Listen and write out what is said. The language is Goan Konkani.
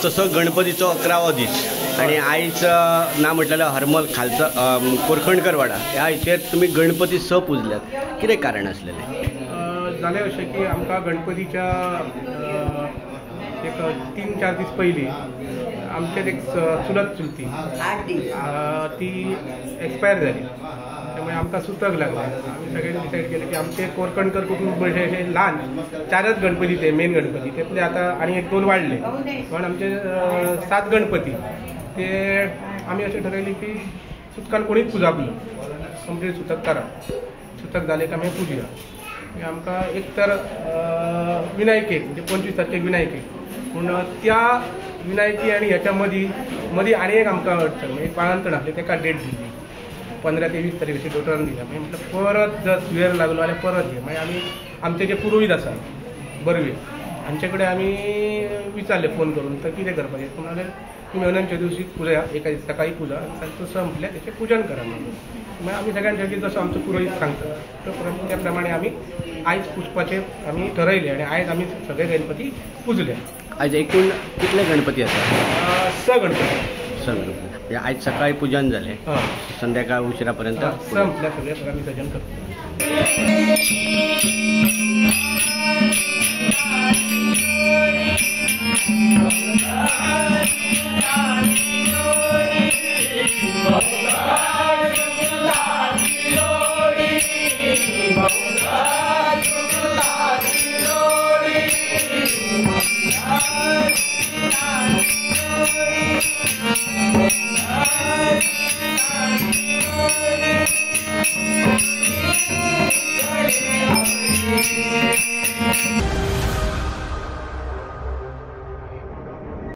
तसो गणपतीचो 11वो दीस आनी आयज ना म्हटल्यार हरमल खालचा कोरखणकर वाडा ह्या हेचेर तुमी गणपती स पुजल्यात, कितें कारण आसलेलें? जालें अशें की आमकां गणपतीच्या एक 3-4 दीस पयलीं आमच्यात एक चुलत चुलती ती एक्सपायर जाली, त्यामुळे आमकां सुतक लागलें. आमी सगळ्यांनी डिसायड केलें की आमचे कोरकणकर कुटूंब अशे ल्हान 4च गणपती, ते मेन गणपती तेतले आतां आनी 1-2 वाडले, पण आमचे 7 गणपती ते आमी अशें ठरयलें की सुतकान कोणीच पुजाप ना, कंप्लीट सुतक करा, सुतक जालें काय मागीर पुजया. आमकां एक तर विनायकेक म्हणजे 25 तारखेक विनायकेक, पूण त्या विनायकी आनी ह्याच्या मदीं मदीं आनी एक आमकां अडचण म्हणजे एक बाळंतण आसलें, ताका डेट दिली 15 ते 20 तारीख अशी डॉक्टरान दिल्या. मागीर म्हटलं परत जर सुवेर लागलो जाल्यार परत घे. मागीर आमी आमचे जे पुरोहीत आसा बर्वे हांचे कडेन आमी विचारलें फोन करून तर कितें करपाचें, ते म्हणाले तुमी अनंत चतुर्थी पुजा एका दीस सकाळी पुजा आनी स म्हटल्यार तेचें पुजन करा म्हणून. मागीर आमी सगळ्यांनी जसो आमचो पुरोहीत सांगता तो त्या प्रमाणे आमी आयज पुजपाचें आमी ठरयलें आनी आयज आमी सगळे गणपती पुजले. आयज एकूण कितले गणपती आसा? 6 गणपती. 6 गणपती म्हणजे आयज सकाळी पुजन जालें, संध्याकाळ उशिरा पर्यंत 6 म्हटल्यार सगळे आमी सजन करता.